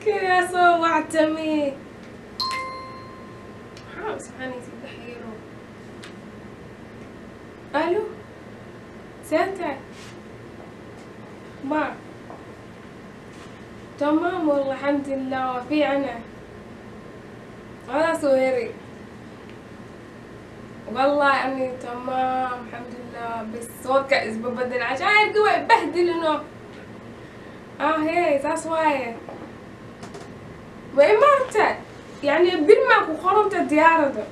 Walaalkay soo wactami. Maxaa usxanaysa daxyaro? Alo, see tahay? Ma tamaam wallah, alxamdulilah, waa fiicana. Wadaa soo heri والله أني تمام الحمد لله، بس صوتك isbabedel عشان waa bahdilino. Hee, saas waaye, way maarta yani bil maa ku qoranta diyaarada.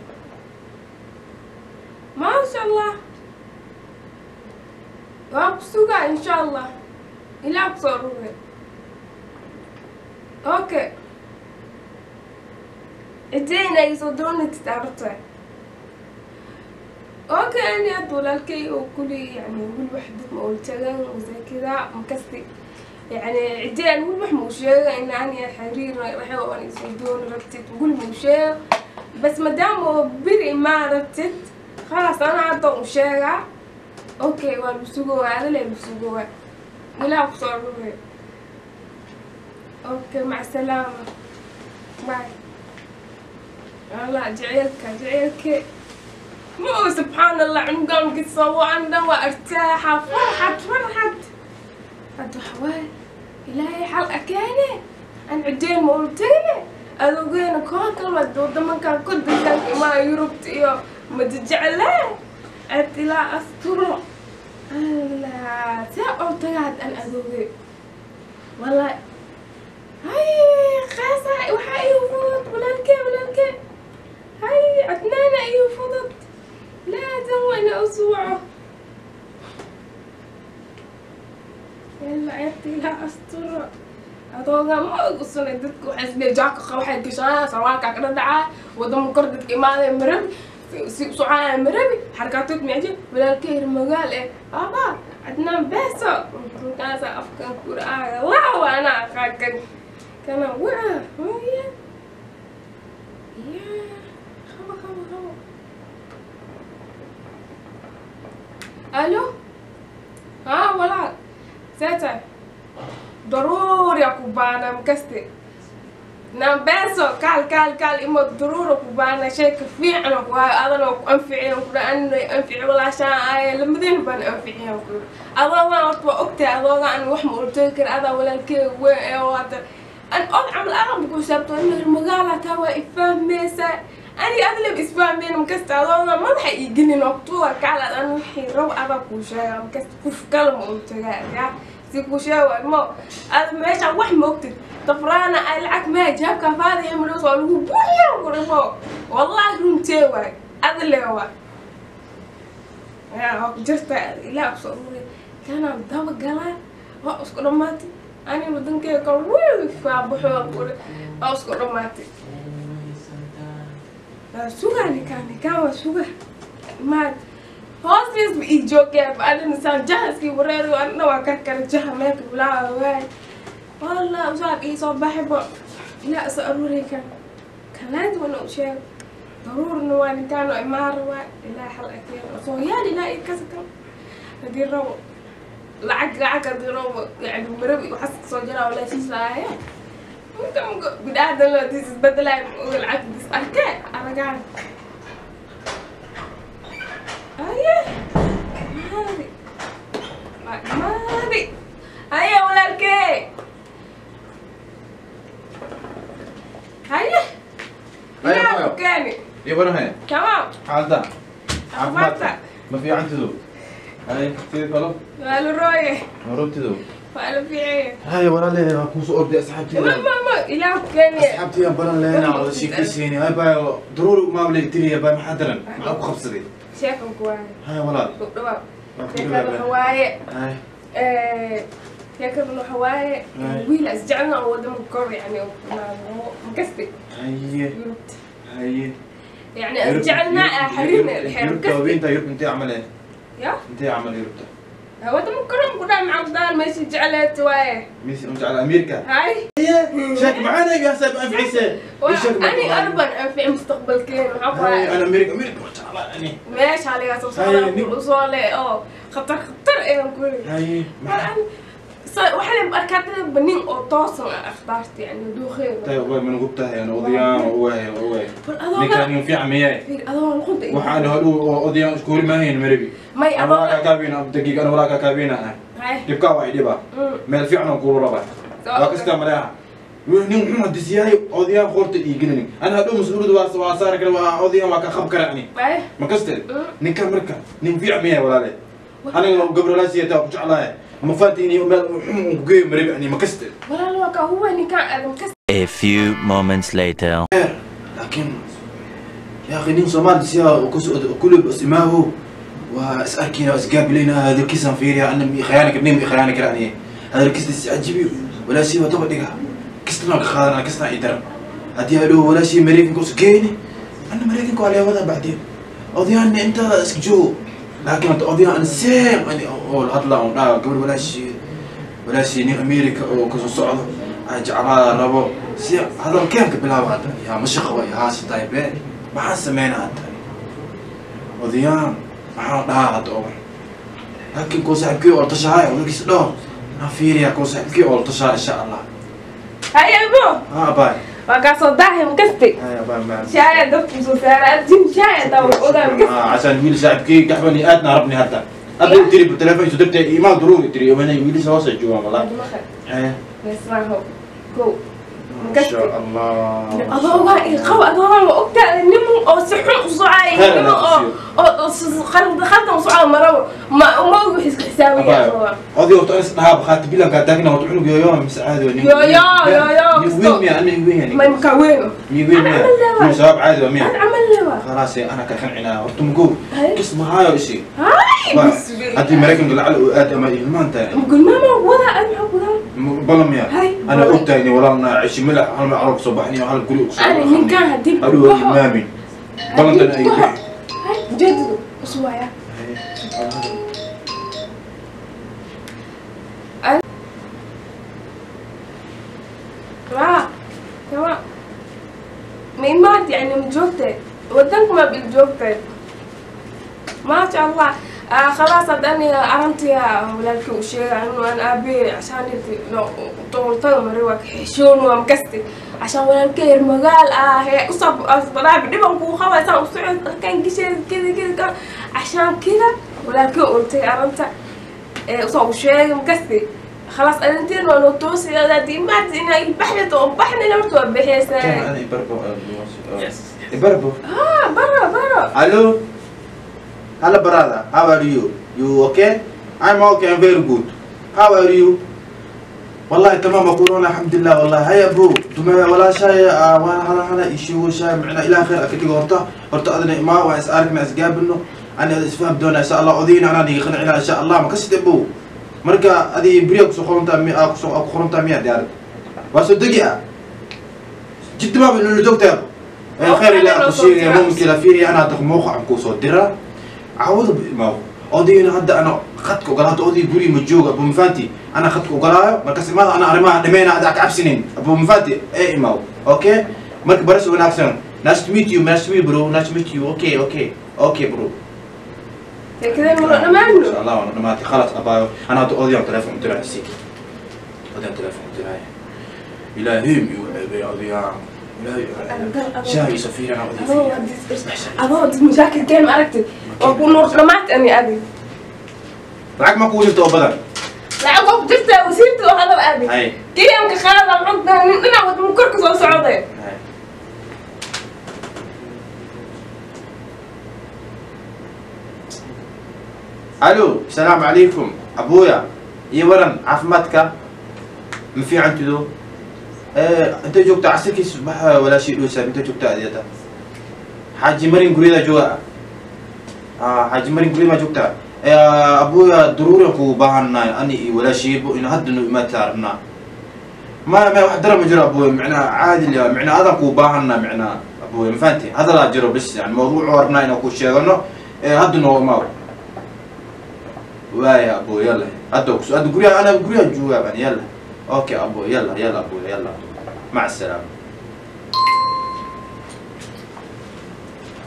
Maasha Allah, waa ku sugaa insha Allah, ilaa ku soo aruuray. Okay, cideyna ay soo doonatid aragtay. Okay, ani hadda walaalkay oo kuli yani weli wax dad ma ula tagan وزي كذا makasti yani cideen weli wax mau sheega in ani xiriir waxay oo ani soo doon rabtid, weli mau sheeg. بس maadaama oo biri ma rabtid, خلاص ana hadda u sheega. Okay, waa lu sugowaa, adale lu sugowaa ilaa ku soo aruuray. Okay, mac salaama, bye. والله jaceylka jaceylka ma og, subxaan Allah, cunugan markii dhan waa artaaxa, farxad farxad. Hadda waxa waaye ilaahay xal akeene aan cideen ma ula tegine adogeena koo kalma wadamankan ku dadkan imaa Yurubta iyo madajeclee cad ilaa asturo. Allah, see oo taga had aan adoge wallahi. Hay khaasa waxaa igu fudud walaalkee, walaalkee hay Cadnaana igu fudud, لازم وانا أسوعه. يلا عيبتي لا أستر adooga ma ogusana dadku waxay isleeyihiin jaaka waxay gashaa sarwaalka ka dhacaa wadamo kor dadka imaadaya marabi si u soconaya marabi xarakaatood miyaji. Walaalkay reer magaal eh aba Cadnaan beeso markaasa afkan kuraaga laawa anaa aqaakan kana waa hooya ya qabo qabo qabo. Alo, haa walaal, see tahay? Daruuri ku baana makaste nambeso kaal kaal kaal ima daruuri ku baana sheeka fiican ku hayo adana ku anficiyan ku anna anfici walaashaan ay lamadeen baan anficiyan ku adooga. Horta waa ogtahay adooga aan wax ma ula tagi kara, adaa walaalkey weyn ee waata an od camal aqal ku xisaabto in magaala taa waa ifahmaysaa aniga adaleb isfahmeen makasta. Adooga madaxa ii gelin waqtuga kaal an wixii rabo adaa kuu sheega makasta, kuf kale ma ula tagaa yaa si kuu sheego mo aad meesha wax ma ogtid tafraana ay lacag maa jaabka faadaya madhows waa lagu buuxiya kurimo wallahi runtee waay adale waay yaa waa ku jirta ilaa kusoo aruuray kanaan daba galaa waa isku dhammaatay. Ani wadankeyga kale wiil faabaxo kuri waa isku dhammaatay. Waa sugaa ninkaan, ninkaan waa sugaa maad hoostiis ba ii joogaya adina saan jahaskii wareeri anna waa karkara jaha meelka bilaawa waay wallah usaab ii soo baxayba ilaa isoo aruuray kan kalaanta wana u sheego daruurna waa ninkaan oo imaan rabaa ilaa xal akeen soo yaal ilaa ii kasa kan haddii rabo lacag lacag haddii rabo yani marabi waxaas soo jaraa walaashiis lahaaya marka bidaadan loo diis isbedelay lacag dis arkee aragaan. Aye maadi maadi haye walaalkee haye ilaa ku keeni. Iyo tamaam. Xaalada caafimaadka ma fiicantidu? Hay, sidii kalo waa la rooye marubtidu waa la fiicaya. Hay walaale, waa kuusoo orday asxaabteyda. Ma ilaa ku keeni. Asxaabteyda baran leena wada sheekaysiini. Hay baayo, daruuri uma tiriya baa, maxaa daran, maxaa ku qabsaday? Sheekan ku waaye. Hay walaal. Ku dhawaad. Waa ku sheekada dhawaad. Waxa waaye hay sheekadan waxa waaye Hay. Wiil isjecelna oo wadamo kor yani makasti haye Yurubta haye yani isjecelna xiriirna xeer Yurubta makasti. inta Yurub intee camal eh? Ya intee camal Yurubta? wadamo kor ku dhac macabdaan meesha jecleed waaye. Miss jecel Amerika. Hay. Sheek macana ya saaib anficise. ani arban anfic mustaqbalkeen waxaa ku hay waaye ana Amerika Amerika ma jeclaa ani. Meesha haligaa soo Hay, socda usoo le oo khatar khatar eegan kuli hay mar an waxaan arkaa banin oo toosan akhbaarti yani duuqeeda. طيب والله من غبتها يعني odayaal waay ninkaan nin fiican miyay adoo luqunta waxaan hadhow odayaan iskuul ma hayn marabi may adoo walaa kaabina daqiiq ana walaa kaabina dhibka waa dhiba meel fiican oo kuula raba waa kasta malaha nin wuxuu hadisyahay odayaan qoorta iiginani ana hadhow mas'uuliyad waa saari kara waa odayaan waa ka qab kara ani ma kaste ninka marka nin fiican miyay walaale aniga gabralaasiya taa ku jeclahay ما فاتني وحم مريب يعني ما كست ولا لو هو اللي كان مكست. A few moments later. لكن يا اخي نين صومال سيا وكل اسمه واسالكينا واسقابلينا هذا الكيس فيريا انا خيانك بنين خيانك يعني هذا الكيس عجيبي ولا شيء وطبع دقها كستنا خانا كستنا يدرم هدي له ولا شيء مريكن كوس كيني انا مريكن كو عليه وضع بعدين اضيان انت اسكجو لكن انت اضيان انا سيم انا اول هطلع لا قبل ولا شيء ولا شيء ني امريكا او كسو سocdo aan jeclaa rabo si hadalkeenka bilaab hadda yaa ma shaqo way haasatahay bee maxaan sameynaa hadda odayaan maxaan dhahaa hadda ogan laakiin koo saaxiibkii oo tashahay odaygiis dhaho aan fiiriyaa koo saaxiibkii oo tashaa insha allah. Haya bo ha baay waa kaa soo daahay makasti haya baay ma shaaya dabku soo saaray jin shaaya taa odaa makasti عشان ويل saaxiibkii gaxbani aadna rabni hadda أبي تري بالتلفون يصدرت إيمان ضروري تري وأنا ويلي سواسة جوا والله. إيه. بس ما هو جو. ما شاء الله. أضوء القو أضوء وقت نمو أو سحون وصعاي نمو أو خلنا خلنا وصعاي مرة ما ما حسابي أضوء. هذه وقت أنا سنها بخات بيلا قاعدين وتعلق يا يوم مساعد ولا يا يا يا يا. وين ميا أنا وين يعني. ما مكوينه. مي وين ميا. مو شباب عادي وميا. أنا عمل له. خلاص أنا كخنعنا ورتمكو. قسم هاي وشي. هاي. هذه مراكم لعل آدم ما أنت يعني. قل ماما ولا أنا ولا. بلم يا. أنا قلت يعني ولا أنا عشي ملح أنا أعرف صباحني وعلى القلوب. أنا من كان هديك. ألو مامي. بلم أنا أي. هاي جد أسوأ. تمام. من ما يعني مجوبتي ودنك ما بالجوبتي ما شاء الله. خلاص أنا أرنتي ولادك وشيء إنه أنا أبي عشان طول طول مريوك حشون ومكستي عشان ولادك المجال هي أصب أصبر بدي بنكو خلاص أنا أصعد كان كذا كذا كذا عشان كذا ولادك قلتي أرنت أصب شيء مكستي خلاص أنا أنتي إنه توصي هذا دي ما تزينا البحر توبحنا لما توبحي سا أنا بربو بربو برا برا. ألو Hello brother, how are you? You okay? I'm okay, I'm very good. How are you? والله تمام كورونا الحمد لله والله. هيا برو دماء ولا شيء ولا هلا هلا إشي وشاي معنا إلى آخر أكيد غرطة غرطة أدنى ما وأسألك مع أسقاب إنه أنا أسفهم دون إن شاء الله أذينا أنا دي خلنا إن شاء الله ما كسيت أبو مركا أدي بريك سخونتا مية خونتا مية ديار بس دقيقة جد ما بنقول دكتور خير لا أشيء ممكن فيري أنا تخموخ عم كوسو درة عوض ما أودي أنا هدا أنا خدك وقالت أودي قولي متجوج أبو مفاتي أنا خدك وقالها مركز ما أنا أرماها دمينا هذاك عب سنين أبو مفاتي إيه ماو أوكي مرك برس وناكسن nice to meet you nice to meet you bro nice to meet you أوكي أوكي أوكي برو كذا مرة ما عنده إن شاء الله أنا ماتي خلاص أبا أنا هدا أودي على التليفون تبع السيك أودي على التليفون تبعي إلهي يا أودي شاي سفير أنا أودي أبو مشاكل كان أركتي وأكون رمعت أني أبي لعك ما كوجبت أبدا لعك وجبت وسيبت وهذا أبي كي يوم خلاص عندنا نعود من كركز وسعودية ألو السلام عليكم أبويا يورن عفمتك ما في عندو انت جوجت عسكي صباح ولا شيء لوسا انت جوجت اديتا حاجي مرين قريدا جوا حاجي مرين قريدا ما جوجت ابويا ضروري كو باهنا اني ولا شيء ان هد ما تعرفنا ما واحد درهم جرى ابويا معناه عادي معناه هذا كو باهنا معناه ابويا ما فهمتي هذا لا جرى بس يعني موضوع ورنا انه كو شيغنو هد نو ما ويا ابويا يلا هدوك هد قريدا انا قريدا جوا يعني يلا اوكي ابو يلا يلا ابو يلا مع السلامه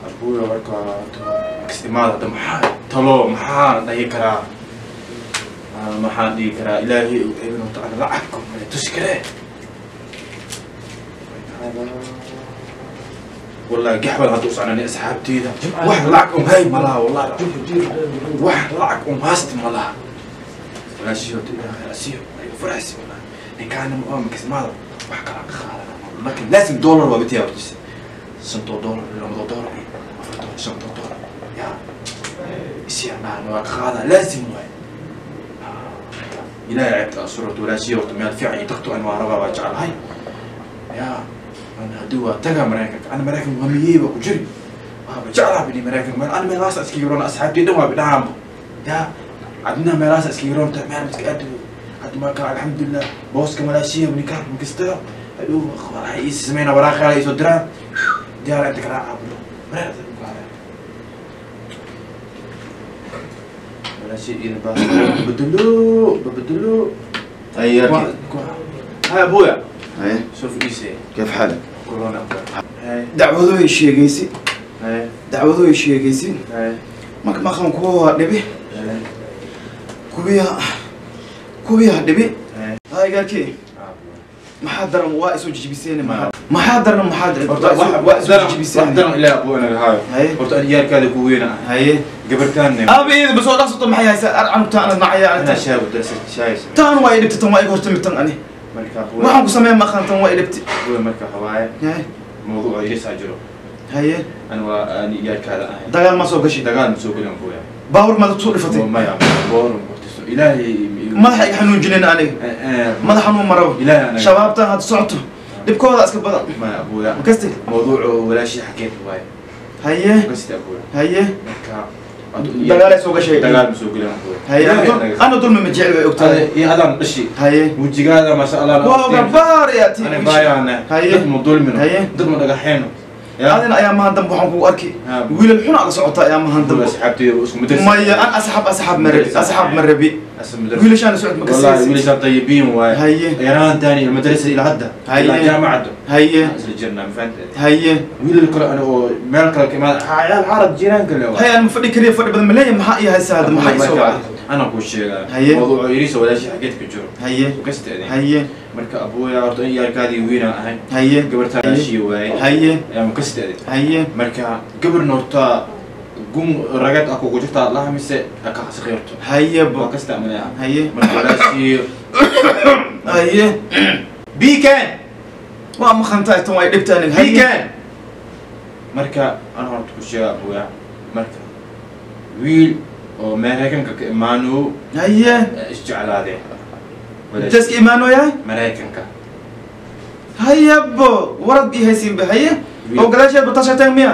ابويا وركا اكستمال هذا محا تلو محا دهي كرا Maxaan dhihi karaa ilaahay uu eebin horta ana lacagka male tusi karee. والله قحبل هدوس عني أصحابتي واحد لعك أم هاي مالها والله واحد لعك أم هاست مالها ولا شيء يا أسير فرحسي والله إن كان مؤمن كسمال وحكى لك خالد لكن لازم دولار وبتيا وتجي سنتو دولار ولا دولار سنتو دولار يا يصير معنا خالد لازم وين إلى عبت أسرة ولا شيء وتمال في عين تقطع أنواع ربا واجعل هاي يا أنا هدوء تجا مراكك أنا مراكك مهمية وكجري بجعلها بني مراكك أنا من راس أسكيرون أصحابي دوا بدعم يا عندنا مراس أسكيرون تمام متكأدو عند ما كان الحمد لله بوس كمال شيء ونكار مكستر هدو راح يسمينا وراء خالي يصدرها ديار عندك راح عبدو مرة ولا شيء إذا بدلو بدلو هيا هاي أبويا هاي شوف إيش كيف حالك؟ كورونا دعوذو يشيغيسي هاي دعوذو يشيغيسي هاي ما خان كوها دبي كوبيا كوبيا دبي هاي قال كي ما حضر وائس وجبسين ما حضر ما حضر وائس وجبسين حضر إلى أبونا هاي قلت أنا ياك هذا كوينا هاي قبرتان أبي بس والله صوت محيا أرعن تانا معي أنا شاب درست شاي تان واي دبت تان واي قرت تان أنا waxaan ku sameeyay ma qantan waa ilibti marka hawaaye mawduuca iga saajiro haye ana waa ani iyaarkaada ahay dagaal ma soo gashay dagaal ma soo galin buuya baawur ma soo dhifatay maya baawur ma qortiso ilaahay madaxa iga xanuunjineen aniga madaxa xanuun maro ilaahay aniga shabaabta had socoto dhibkooda iska badan maya abuuya makasti mawduucu walaashii xageed waaye haye makasti abuuya haye marka dagaal soo gashay dagaal ma soo galin buuya haye ana dulmi ma jecel way ogtahay iyo adaan dhashi haye wajigaada ma sha Allah waa gabaar ya tii ana baayana haye dad ma dulmino haye dad ma dhagaxeeno adina ayaa mahan dambe waxaan kugu arki wiilal xun aad la socota ayaa mahan dambe asxaabtayda isku madrasa maya an asxaab asxaab ma rabi asxaab ma rabi wiilashaan la socod ma والله wiilashaan طيبين واي haye يران ثاني المدرسة إلى هدا haye إلى جامعته haye جرنا ما فهمت haye wiilal kale ana oo meel kale ka imaad عيال عرب جيران kale haye ana ma fadhi kariya fadhi badan ma leeyahay maxaa ii haysa hadda maxaa ii soo wacay أنا أقول شيء haye موضوع يريس ولا شيء حكيت كجرو haye وكست haye marka abuuya horta in yaarkaadii wiina ahay haye gabartaa shii waay haye ayaa makasta haye marka gabarna horta gum ragad aku ku jirta allaha mise aka saqiirto haye waa kasta amaleha haye marka walaashii haye biikan waa ma khantaay tan way dhibta aniga haye biikan marka aan horta ku sheega abuuya marka wiil oo Mareykanka ka imaano haye isjeclaadeen jaska imaano yahay Mareykanka haye bo warad ii haysiin ba haye oo gadaasheed batashateen miya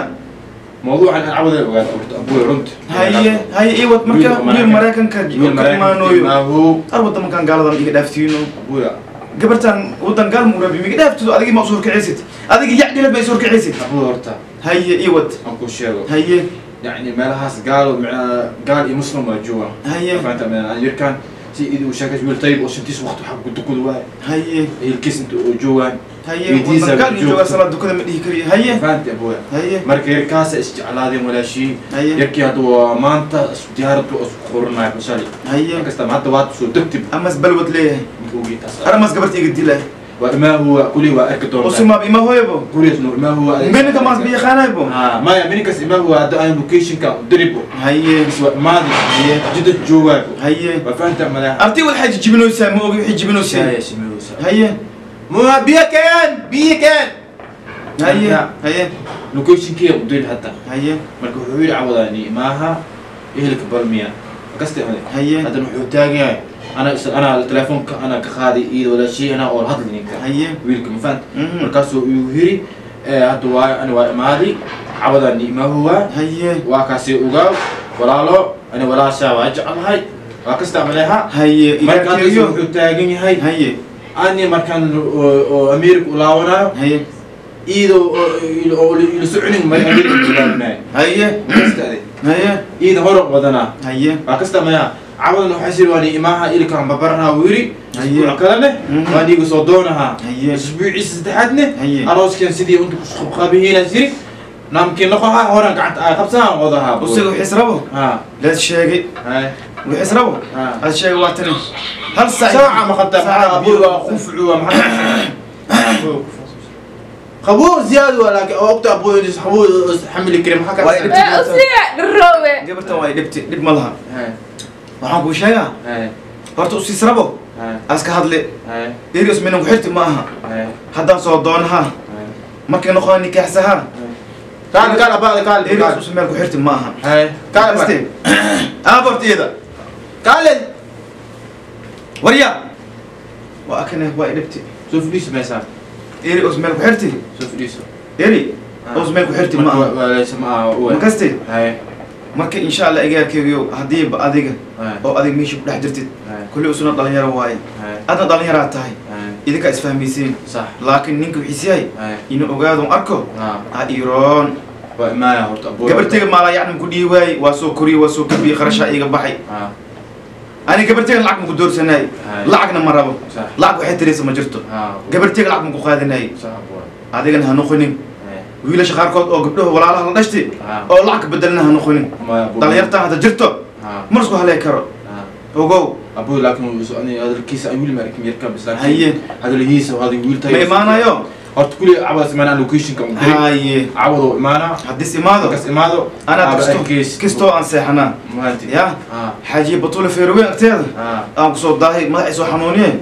موضوع أنا عاوز أبوي رنت haye haye ii wad marka wiil Mareykanka ka imaanayo ما هو ar wadankan gaaladan iga dhaaftiino أبويا gabartan wadan gaal murabi miga dhaaftido adiga ma soo kiciysid adiga yacdila bay soo kiciysid أبوي horta haye ii wad aan ku sheego haye يعني meelahaas gaalo macnaa gaal iyo muslim waa joogaan haye فهمت أنا يركان si iduu sheekay wiil tayib oo shantiis waqti waxa ku dukada waay haye hilkiis inta uu joogaan haye wadan gaal joogaa salaad dukada ma dhihi kariyo haye فهمت أبويا haye marka yarkaas isjeclaadeen walaashii haye yarkii hadda waa maanta diyaaraddu isku qoranaya basali haye kasta maanta waad soo degtib amas balwad leeyahay ogi taas aramas gabarta iga dilay وما هو كلي وأركض وسما بما هو يبو كلي ما هو منك ما بيخانه يبو ها ما منك ما هو هذا انا لوكيشن كا دريبو هي ما هي جد جوا هي فهمت ما ارتي والحاج جبنوسا مو وحي جبنوسا هي مو بيكان بيكان هي هي لوكيشن كي ودير حتى هي marka wuxuu yiri cawadani maaha ehelka balmiya kasta هي hadan wuxuu taagan yahay أنا التليفون أنا كخادي إيد ولا شيء أنا أول هذا اللي هي ويلكم ما فهمت مركزه يهري هذا واي أنا واي ماضي عوضني ما هو هي وكاسي وقاو ولا له أنا ولا شاء أجعل هاي وكست عملها هي مركز تاجني هاي هي أني مركان أمير ولاونا هي إيدو إلو سعني ما أمير هي هي إيد هرب ودنا هي وكست عملها عوض حسير واني إماها إلي كان ببرها ويري أسبوع كلامه واني قصدونها أسبوع استحدنا أروس كان سيدي أنتم خبخابين سيري نامكن نخوها هوران قعدت خمسة وضعها وصلوا حسربه ها لا تشاقي وحسربه هذا الشيء واتني هل ساعة ما خدتها ابوي خفعوا ما خبوه زيادة ولا وقت ابوي خبوه حمل كريم حكى الروي قبرته واي دبتي دب مالها waxaan ku sheegaa horta u siis rabo aska hadle erios minan ku xirti ma aha haddaan soo doonaha markay noqon nikaaxsaha kaal kaal abaa kaal erios us meel ku xirti ma aha kaal abortiyada kaal wariya waa akane waa dhibti soo fadhiiso meesha erios meel ku xirti soo fadhiiso eri us meel ku xirti ma aha ma kaste marka insha Allah igaarkeygiyo hadii ba adiga oo adiga meesha ku dhex jirtid kulli usuna dhalinyaro waaye adna dhalinyaro tahay idinka isfahmaysiin sax laakiin ninka wuxuu yahay inuu ogaado arko ha iroon waa imaaya horta abuur gabartayga maala yacni ku dhiiwaay waa soo koriyay waa soo kabiyay kharasha iga baxay ani gabartayga lacag ma ku doorsanay lacagna ma rabo lacag waxay tiraysa ma jirto gabartayga lacag ma ku qaadanay adigana ha noqonin wiilasha qaarkood oo gabdhaha walaalaha la dhashtay oo lacag bedelna ha noqonin dhalinyartan hadda jirto mar isku halay karo ogow abuur laakiin ani hadalkiisa ay wiil markin yarka bis laakiin haye hadalkiisa hada wiil tahay ma imaanayo horta kulli cabad imaana location ka umdiray haye cabad imaana hadis imaado kas imaado ana kisto aan seexana ya xaaji batuula feerweyn agteeda aan ku soo daahay madax soo xanuuniyeen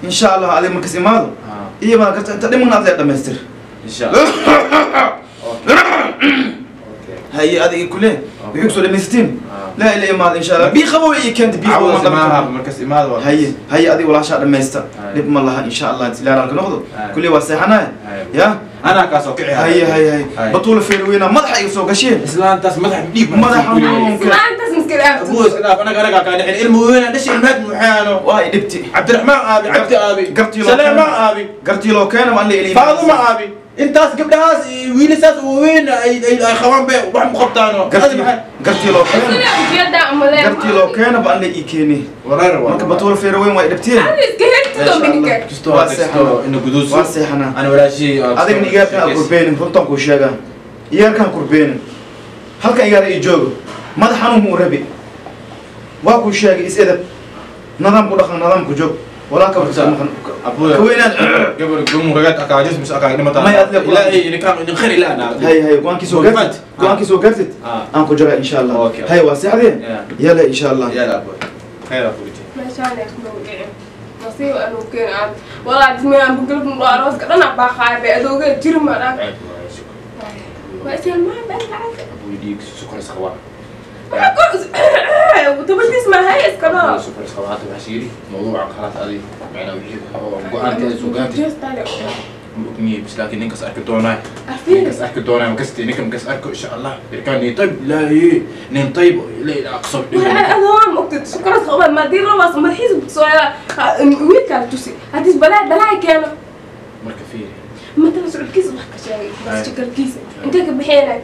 insha Allah adiga markas imaado iyo ma karta inta dhiman aad dhamaystir insha Allah هي هذه كلها ويكسو لمستين لا الا ما ان شاء الله بيخبوا اي كانت بيخبوا ما مركز اماد هي هي هذه ولا شاء دميستا دب ما لها ان شاء الله لا لا ناخذ كل واسحنا يا انا كاسو كعي هي هي هي بطوله فيروينا مدح يسو غشين اسلام تاس مدح ديب مدح اسلام تاس مسكين ابو اسلام انا كان العلم وين دش المهد محانو واي دبتي عبد الرحمن ابي عبد ابي سلام ابي قرتي لو كان ما لي فاطمه ابي intaas gabdhahaas wiilashaas waaweyn ay qabaan bay wax mu qabtaano gartii loo keeno gartii loo keeno baan la ii keeni marka batuul feer weyn way dhibteen waa seexana ana walaashii adigna igaarkaan kurbeenin runtaan kuu sheegaa igaarkaan kurbeenin halkan igaar ii joogo madax xanuun muu rabi waa kuu sheegay is edab nidaam ku dhaqan nidaam ku joog ولا كبر كوينان قبل قوم رجعت اكاجس مش اكاجس ما لا اي كان خير لا انا هاي هاي قوانكي سو قرتت قوانكي سو قرتت انكو جرى ان شاء الله هاي واسع هذه يلا ان شاء الله يلا ابوي خير ابوي ما شاء الله نصيب انه كان والله عدمي ان بقلب راسك انا باخاي بادوغ جرم انا واسيل ما بلعك ابوي ديك سكر سخوا وتبي تسمع هاي اسكنا سكر سخوات وحشيري موضوع خلاص هذه معنا وحيد وقعان كذا سوقاتي مؤمني بس لكن نكس أركض دوناي نكس أركض دوناي مكستي نكم مكس أركض إن شاء الله كان طيب لا إيه نين طيب لا أقصر أنا مقتد سكر سخوات ما دير راس ما تحس بسؤال وين كان تسي هتس بلاي بلاي كان مركفية ما تنسى الكيس وحكي شيء بس شكر كيس أنت كبحيلك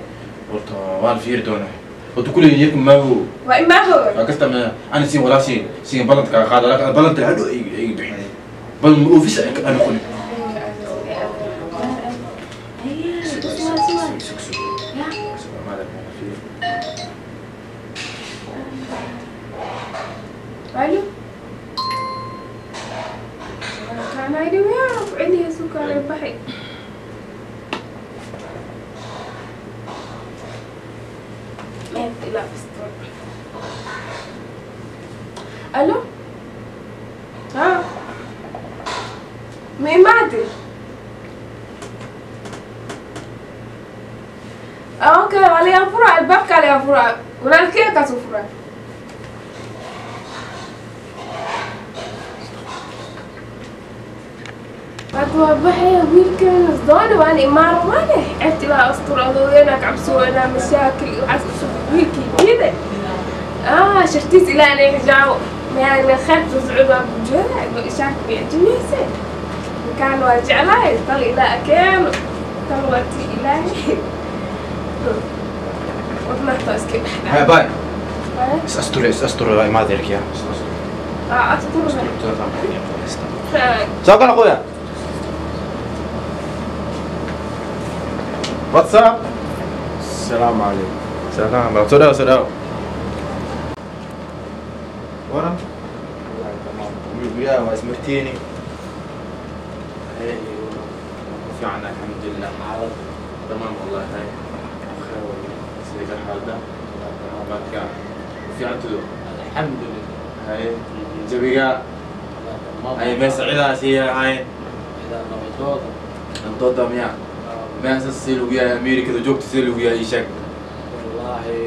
قلت وان فير دوناي وتقول لي ما هو ما هو كستم انا سين ولا سين سين بلنت كقاعده لك بلنت هذا يبحني بل اوفيس انا خلي الو كان عندي ويا عندي سكر البحر لا الو ها مين معدي اوكي عليها فرع الباب عليها فرع ولا الكيكه فرع بحي ويلكن صداني وانا ما وانا عرفت لا اسطر انا عبسو انا مشاكل وعسو ويلكي كذا شرتيت الى انا جاو يعني خدت صعوبة بجوع شاك بيعجبني كان واجع لا طلع الى اكل طلعتي الى وما تاسكي هاي باي استر استر ما ادري يا استر ساكن اخويا واتساب السلام عليكم سلام سلام سلام. lugu yahay waa ismartiini fiican alxamdulilah xaalad tamaam wallahi hay khayr weyn sidee ka xaalada caafimaadka fiicantudo alxamdulilah hay jawiga hay meesa cidaas iyo hay cidaa nabadooda nabadooda miya meesa si lagu yahay Ameerikada joogta si lagu yahay ii sheeg wallaahi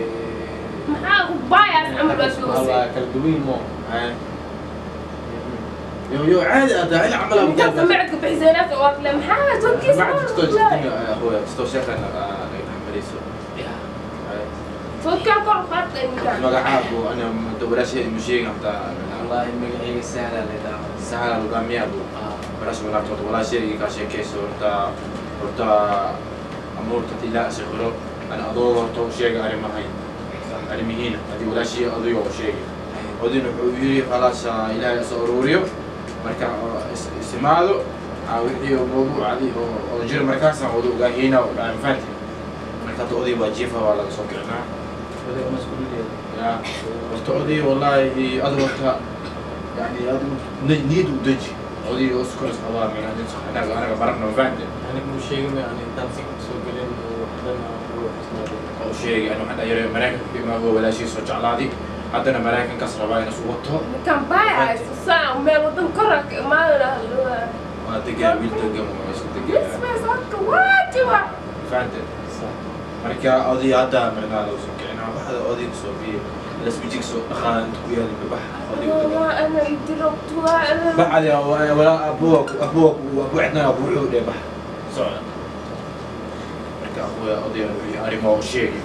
maxaa u baayaas camal baa والله kala duwan mo hay يو يو عادي هذا انا عملها انت سمعت بحسينات واكله maxaa turkiis ما عاد يا اخويا استو شيخ انا تحمليسو صوتك kor qaad inta magacaagu ana walaashay mu sheegin hataa والله magacayga sahla leedahay sahla lugaamiya abu barash walaabto walaashay ka sheekayso horta horta amuurta ilaa sikhro ana adoo horta u sheega arrimahay arrimihiina hadii walaashay adigo u sheegay odin wuxuu yiri khalaas ilaahay soo ururiyo marka isimaado wixii mawduucadii oo jira markaasaan wada ogaahayna oo dhaan fahanti marka hadda oday waa jiifa waa laga soo kicinaa يا horta oday wallaahi adu horta yani adu niyad u deji oday oo iskor isqabaa macnaa anaga barana ma fahanti aniga mu sheegin yani intaan si soo gelin waxdana ruux isnaadin oo sheegay anu waxaan dhahay Mareykanka imaa oo walaashii soo jeclaaday haddana Mareykankaas rabaa inuu soo wato kan baayaas saa meel wadan korak ma waa degaa wiil degan waa isku degaa bas bas halka waajiba fahanti marka oday hadda macnaa loo soo kicinaa baxda odayga soo biyo lasbijig soo dhaqaan inta ku yaali bax odayga waa ana idirabtu waa baxda walaa abuuk abuuk abu cidna abu wuxuu dheh bax socda marka abuya odayga wuxuu arrimo u sheegay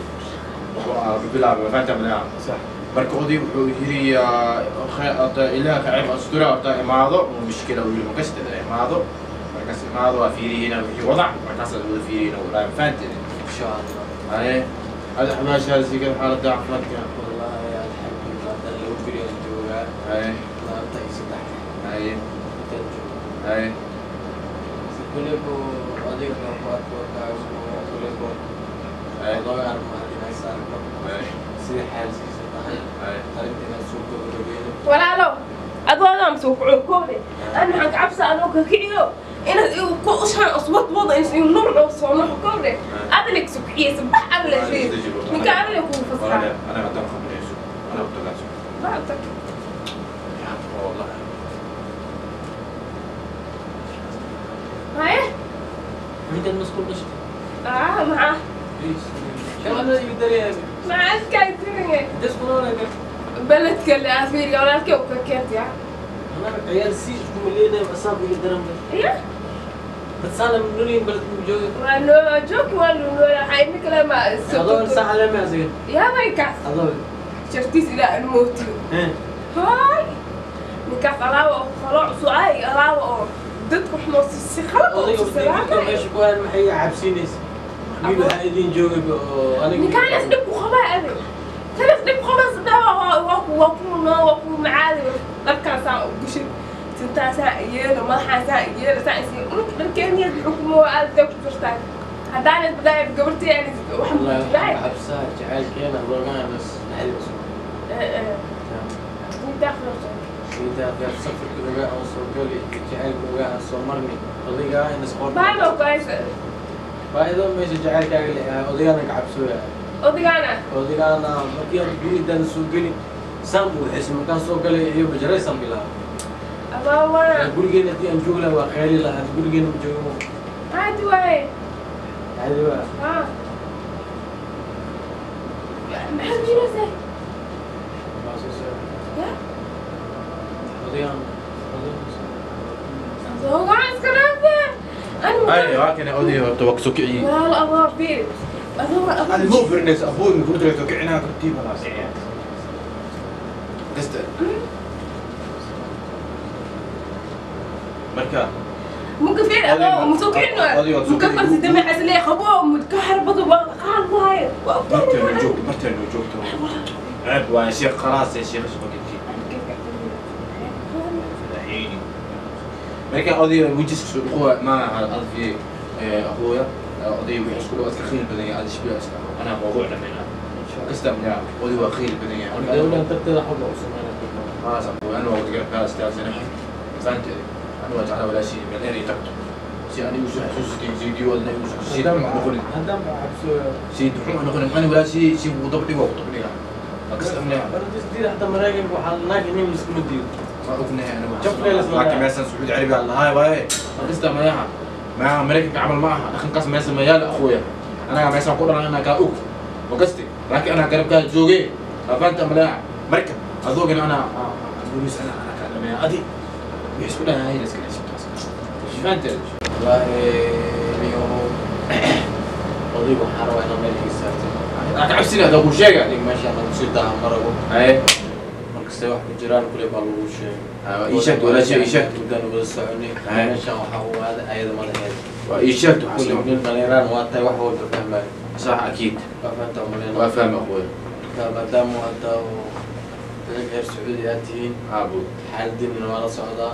wuxuu bilaabay fahanti macnaa sax marka oday wuxuu yiri ilaah ka ceeb astura horta imaado mushkila uu yiri makasta imaado markaas imaado waa fiiriyina wixii wadac markaas wada fiiriyina walaa fahanti إن شاء الله. هاي هذا حباش هذا زي كده حالة ضعف والله الحمد لله أنا لو بري الجوع. هاي. لا تيجي تحت. هاي. تنجو. هاي. كلكم أديك نقاط وكاس وكلكم. هاي. الله يعلم ما هذه ناس هاي. سيد حال سيد تحت. هاي. أريد أن سوق غربية. ولا لو أدوان أم سوق عكوري أنا حق عبسة أنا كيو إن كوشان أصوات وضع إن نور أو صنع كوري أدلك سكيس بح أدلك شيء من كأدلك وفصل أنا قدام خبريسو أنا بتلاقي بعتك يا والله هاي مين المسؤول نشتي معاه ليش شو هذا يقدر مع الكايتين دس كلنا بلد كل أفير ولا كيو كنت يا أنا عيال سي شو ملينا أصاب يقدرون إيه بتسالم نورين بلد جوك وانو جوك وانو ولا حين كلام هذول ساعة لما زين يا ما يكاس هذول شفتيس إلى الموت هاي نكاس علاوة خلاص سعاي علاوة ضدكم حمص السخرة ماشي كوان محي عبسينيس مين هايدين جوك أنا نكاس دبوا خبا أبي ثلاث دب خلاص ده وكو وكو معالي لكان ساعة وقشر سنتا ساعة يلا ما حا ساعة يلا ساعة سي ممكن كان الحكومة وقال تاكل فرتاك هدانا بداية بقبرتي يعني والله حبسات جعل كينا هذول بس نحل بس انت انت سفر كلها أو سوقلي جعل كلها سومرني قضية إن سقط باي باي باي ذو مش جعل كأقل قضية أنا كعبسوية odaygaana markii aan guridan soo geli sam uu xismo markaan soo galay iyo bajaray sam bilaa abaa gurigeena hadii aan joogi lahaa waa khayli lahaa gurigeena ma joogo caadi waaye caadi waa haa maxaad jiraysaa waa soo socda ya odaygaan odaygaan iska dhaafe ay waa kana oday horta waa kusoo kiciyey walaalo abaa fiir هذا مو برنس ابوي المفروض يتوقعناها ترتيبها قصدي مركا ممكن فين ابوه متوقعينه مكفر سيدي حاسس ليه خبوه متكهرب قال واي مرتين وجوكته عيب يا شيخ خلاص يا شيخ ايش بقيتي فدحيني مركا قضيه وجهك اخوه ما على اخويا قضية وحش كله أذكر خيل البدنية هذا شبيه أنا موضوع لمنا قصة من قضية وخيل البدنية الدولة أنت بتضحك أو سمعنا خلاص أبوي أنا وقت قرأت أستاذ سنة فهمت أنا waa jeclaa walaashii meel dheer ay tagto si anigu soo xasuusatay زيدي ولا si noqonin haddaan baa cabsooya si duxun noqonin ani walaashii si ugu daba dhigo ugu daba dhiga akastamnaa bardiis حتى maraykanka waxaa naag inay iskuma diido ما أغنية أنا لكن مثلا سعود عربي على هاي واي قصة ما مع أمريكا عمل معها أخن قسم مثلا ميال أخويا أنا مثلا أقول أنا كأوك وقصتي لكن أنا قرب كان زوجي فأنت ملاع مركب أذوق أنا بوليس أنا كأنا أدي بيحسبوا لها هاي الأسكال فأنت والله اليوم وضيق حارة وأنا مالي ساعتين أنا عبسيني هذا أبو شيء يعني ماشي أنا بصير ده مرة أي markasta wax ku jiraan kuley baa lagu sheegay ii sheegto walaashay ii sheegto muddan wada soconay meeshan waxaa u aaday ayada madaxeeda waa ii sheegto kuley nin dhalinyaraan waa tahay wax walba fahmayo صح أكيد waa fahamta umaleyna waa fahmay أخوي marka maadaama hadda dadka reer sacuudi aad tihiin abu xaaladiinna waa la socdaa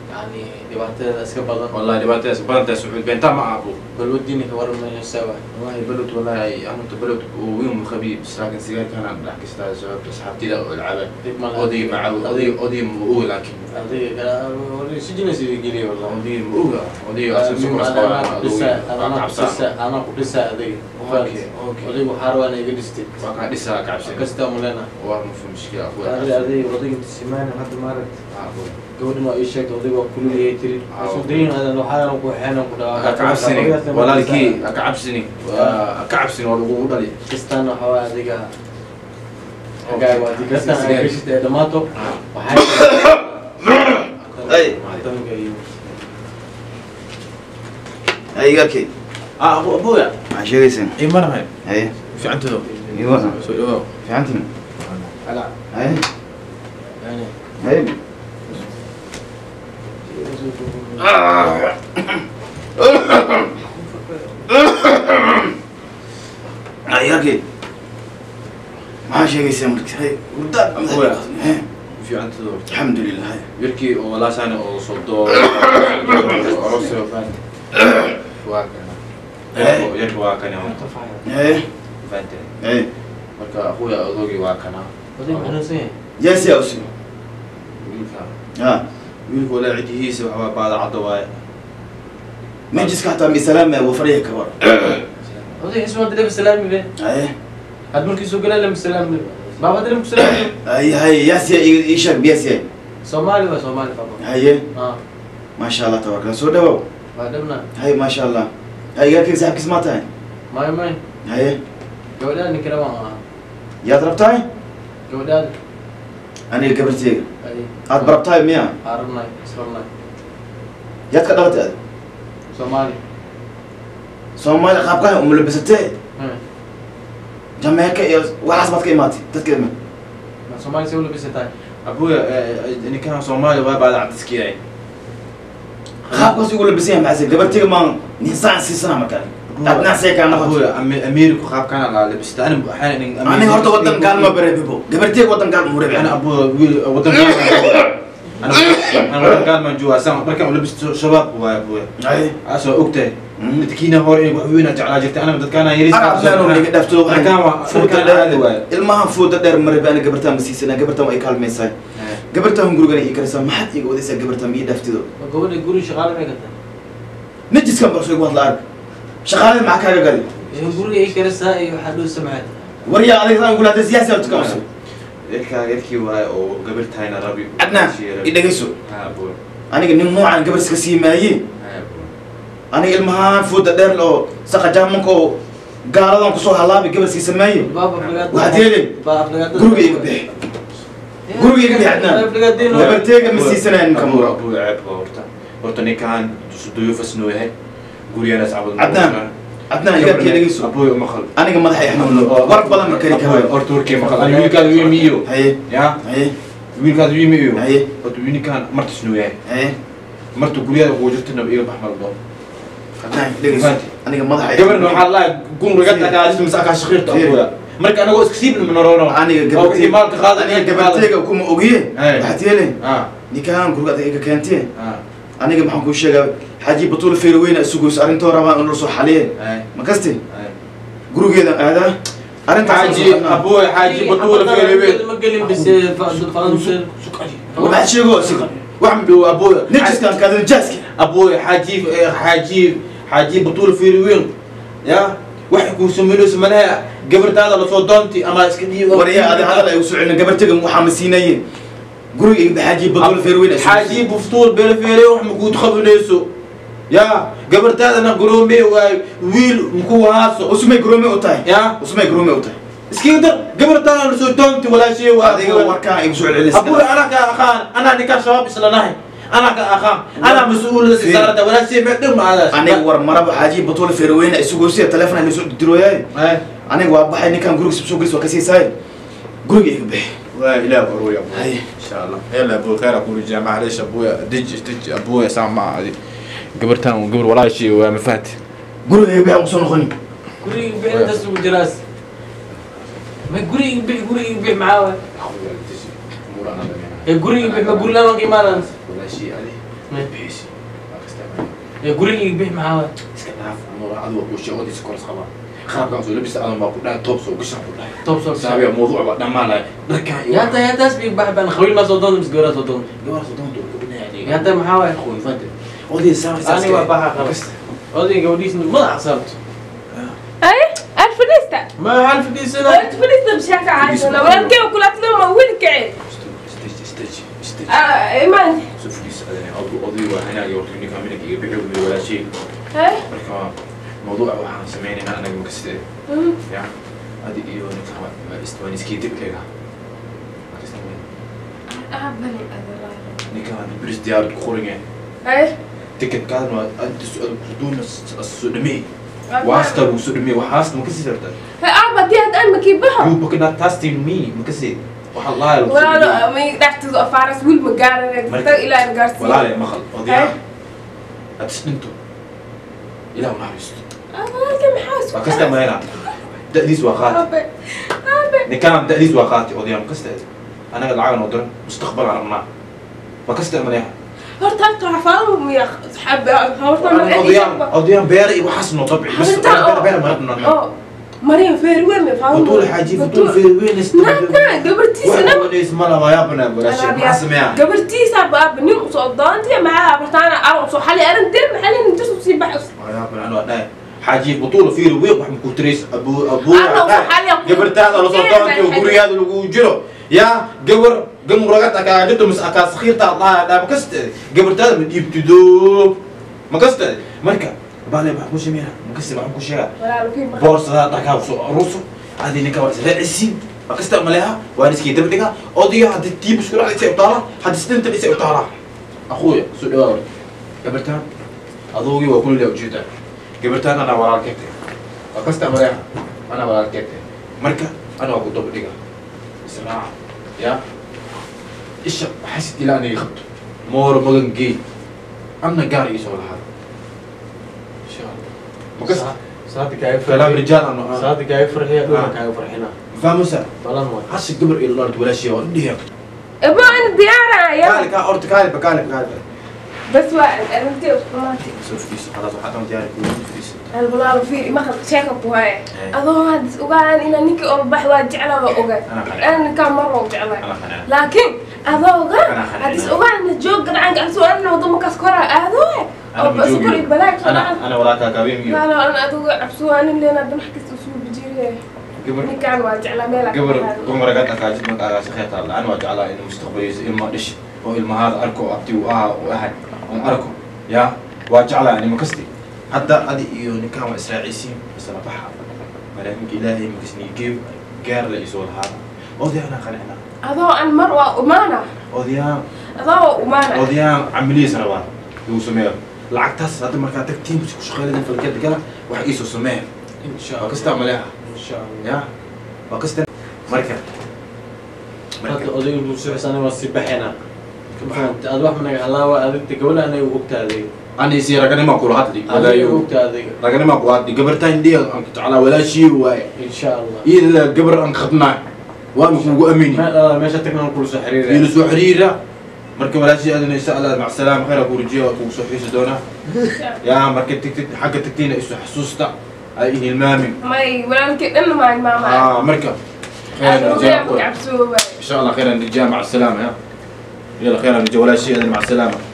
يعني dhibaatadeeda iska badan والله dhibaatadeeda badan tahay sacuud beentaa ma abu balwadiina ka waran meesha waa والله بلد والله أنا بلد ويوم خبيب بس لكن سيجار كان عم بحكي استاذ شباب أصحابتي لا العبد أودي مع أودي مؤول لكن أودي كلا سجن سيجري والله أودي مؤول أودي أصلا سكر أنا أنا قدسة أودي أوكي أوكي أودي وحارو أنا يجلستي واقع لسه كعبسة كستا مولانا والله ما في مشكلة أخوي أودي أودي سمان هذا مارت gabadhan waa ii sheegtay odayga waa kululiyay tiri soo dayin adan waxaan ku xeenan ku dhawa ka cabsini walaalkii ka cabsini ka cabsini waa lagu dhali kistaan waxa waa adiga xagaa waa adiga kistaan ay gashitay dhamaato waxay ay ay garkii abuya maxaa sheegaysan ii marhay haye fiicantido ii waran soo dhawow fiicantiin ala haye yani haye Ayarkii maxaa sheegaysaa marka hurdaad abuya fiicantido alxamdulilah yarkii oo walaashaan oo soo doo aroosay waa kana yarki waa kana faante marka akhuya odoogii waa kana odayga xanuunsan yahay yaasi awsi wiilka ha wiilku walaa cidihiisa waxbaa baada cadda waaye najiska xataa misalaam waa fariya ka war odayga isma dilay salaami be had markii soo galay lama salaami baaba dilay salaami ay hay yaasi ii sheeg yaasi Soomaali waa Soomaali baba haye ha ma sha Allah tabaaraka soo dhawow waa dhabna hay ma sha Allah hay garkii saaxiibkiis ma tahay may may haye gabadhaan ninkana waan yaad rabtahay gabadhaan aniga gabarteyga aad barabtahay miya arabnay israbnay yaad ka dhalatay aad Soomaali Soomaali qaabkaha uma labisatee Jamaica iyo waxaas baad ka imaatay dadka ima ma Soomaali see u labisatay abuya ninkan Soomaali waa baada cabdiski yahay qaabkaas ugu labisan yahay maxaa gabarteyga maan ninsaan siisana markaa adnaa see kaa noqoto abuya Ameerika qaabkaan la labisata ana waxaan aniga horta wadan gaal ma bareebibo gabarteyga wadan gaal uma reebin ana abuya wiil wadan gaal أنا أنا قال ما جوا سام بركة ولا بس شباب هو أبوي. أي. أسوأ أكتة. تكينا هور إيه وحوينا جعل جرت أنا بدك أنا يريس. أنا أنا اللي قدرت أنا المهم فوت دير مرة بأنا قبرتها مسيسنا قبرتها ما يكال ميساي. قبرتها هم قرقنا يكرسا ما حد يقول إذا قبرتها مية دفتده. قولي قولي شغالة ما قلت. نجس كم برسوي واحد الأرض. شغالة معك هذا قال. قولي يكرسا أي حلو سمعت. وريا عليك أنا أقول هذا سياسة وتكمل. yarkii waay oo gabartayna rabi adna idhageyso aniga nin noocan gabar iska sii maaye aniga ilmahaan fooda dheer oo saqa jaamanka oo gaaladan kusoo halaabay gabar iska samaaye waxaad yeelin guriga iga bixi guriga iga bixi adnaan gabarteyga ma siisanaya ninka abu ceeb horta horta ninkaan duyuufas noo yahay gurigana iscabad adnaan adnaan igarkii dhageyso abuy maqal aniga madaxa i xanuuno war badan ma kari karo horta warkii maqal aniga wiilkaada wiimiyo haye ya haye wiilkaada wiimiyo haye horta ninkaan martis noo yahay haye marta guriyada kugu jirtana iga bax maldo adnaan dhageyso aniga madaxa gabarna waxaa laa gumriga takaajis mise akaa shaqiirta abuya marka anagoo iska siibna manorono aniga gabarteyga gabarteyga kuma ogiye waxaad yeelin ninkaan guriga adiga iga keentee aniga maxaan kuu sheegaa xaaji batuul feerweyne isugoyso arrintoo rabaan in la soo xaliye ma kaste gurigeedan aadaa arrintaas xaaji abuy xaaji batuul feerweyne ma gelin bas waxaad sheego isiga وعملوا ابويا نجس كان كذا نجاسك ابويا حاجي بطوله في وين يا waxay ku sameeyay malaha gabartaada la soo doonti ama iska dhiibo wariya hada hadal ay u soo gabartiga waxa ma siinayeen guriga xaaji batul feerweyn xaaji buftuul beel feerweyn wax ma ku qabanayso ya gabartaadana guroomi waa wiil ku haaso usmay guroomi u tahay ya usmay guroomi u tahay iska dar gabartaada la soo doonti walaashay waa adiga warka ay soo celis abu ana ka aqaan ana nika shabaab islanahay أنا كأخام أنا مسؤول سيارة ولا شيء ما أقدر معاه أنا ور مرة حاجي بطول فيروين السوق تلفنا اللي سوق دروياي أنا وأبغى إني كان جروك سوق سوق كسي سايل جروك يبي لا أبوي يا أبوي إن شاء الله يلا أبوي خير أقول الجامعة معليش أبوي دج أبوي سامع قبرتان وقبر ولا شيء ومفات جروك يبي أوصل خني جروك يبي أنت سوق جراس ما جروك يبي جروك يبي معاه جروك يبي ما جروك لا ما كيمانس شيء عليه بيسي يا قولي يبيع معاه iska dhaaf muraacadu waa uu shaqadiisa kor qaba qaabkan soo labis aan ma ku dhahay top soo gashan ku dhahay top soo saabiya mawduuc ba dhamaanay dharka يا تاس بيبح بان خويل ما soo doon mis goora soo doon gabar soo doon ku dhinaay يا تا maxaa waay خوي fadhi odii saabi ani waa baxa khalas odii gabadhiisna madax saarto اي الفليستا ما الفليستا الفليستا بشكل عايش ولا ولكن كلات لهم ولك استج ايمان سفليس أنا أضي وأنا يورتني كامل كي يبيعوا ولا شيء. إيه. موضوع وحنا سمعنا أنا مكسر. يا هذه إيوه نكها استواني سكيتك لها. أبني نكها بريس ديار خورجين. إيه. تكت كان أنت سؤال بدون السودمي. واسطة وسودمي وحاس مكسر ده. أبا دي هاد أنا كيبها. يو بكنا تاستين مي مكسر. والله ولا ما يقدرش فارس ويل مقارنة إلى الجارسي ولا لا مخل أضيع أتسنتو إلى ونعرست أنا حاسس وكست ما يلعب دقليز وقاتي نكلم دقليز وقاتي أضيع مكست أنا العالم ودر مستقبل على منع وكست ما يلعب هرتان تعرفهم يا صحاب هرتان أضيع بارئ وحسن طبعي بس بارئ ما ربنا مريم فيروين ما فاهم بطول حاجي بطول فيروين نعم قبرتي سنة وليس ملا يا بنا ولا شيء ما سمع قبرتي سبب نيم صدانتي مع برتانا أو صو حالي أنا ندير حالي ندرس وسيب بحث يا بنا أنا حاجي بطول فيروين وحم كوتريس أبو قبرتي هذا صدانتي وقري هذا اللي يا قبر قم رقعت أكادته مس أكاسخير تطلع لا مكست قبرتي هذا من يبتدو مكست مركب بالي بحكوش ميرا مكسر بحكوش يا بورصة تكاو روسو هذه نكاو رئيسي مكسر ملها وأنا سكي دبتك أضيع هذه تيب شكرا على سيء طالع هذه سنة تبي سيء طالع أخويا سؤال قبرتان أذوقي وأكل اللي وجوده قبرتان أنا وراء الكتة مكسر ملها أنا وراء الكتة مركا أنا أقول دبتك سماع يا إيش حسيت إلى أني خبط مور مغنجي أنا قاري يسوي هذا صادق كلام رجال أنا صادق يفرح يا أبوك يفرحنا فاهمسة طالما حس الجبر إلى الأرض ولا شيء ولا أبو أنا ديارة يا كالك أرض كالك كالك بس واحد أنا بدي أوتوماتيك سوف فيس خلاص وحتى ديارك فيس البلال في ما خلص شاكب وهاي أظن وقال إن نيك أو بح واجعله وأوجا أنا كم مرة وجعله لكن أظن هذا وقال إن جوج عنك أسوأ أنا وضمك أسكرها أظن أو بس كل بلاك أنا وراك كابيم لا لا أنا أدوق عبسوها أنا اللي أنا بنحكي أسوء بجيري قبل كان واجعله مالك قبل قمر قد أكاجد من أغاسخيت الله أنا واجعله إنه مستقبلي إلما دش أو إلما هذا أركو أبتي وآه وأهل أم أركو يا واجعله يعني مكستي حتى أدي إيو نكام إسرائيليين بس أنا بحر ملاك إلهي مكسني جيب غير ليسول هذا أودي أنا خلينا أضاء المروة أمانة أودي أضاء أمانة أودي عملية سنوات يوسمير lacagtaas hadda markaa tagtiin ku shaqeynayaan falkeed gala wax ii soo sameey insha Allah kasta maleeha insha Allah ya waa kasta marka marka odaygu musuuxsan waa si baxena aad wax managa halaawa adigta gabadha anay u ogtaaday ani si raganimo kula hadli walaa yu ogtaaday raganimo kula hadli gabartaan dhiig aan ku tacala walaa shii waay insha Allah ila gabar aan qabnaa waan kugu aamini meesha tagna kula soo xiriira ila soo xiriira marka walaashii adina insha Allah mac salaam khayr ku rijiyo ku soo xiiso doona ya marka tigtid xagga tagtiina isu xasuusta ay hilmaamin may walaalkii dhan ma maama marka خير إن شاء الله خير الرجال مع السلامة. يلا خير انا ولا شيء، مع السلامه.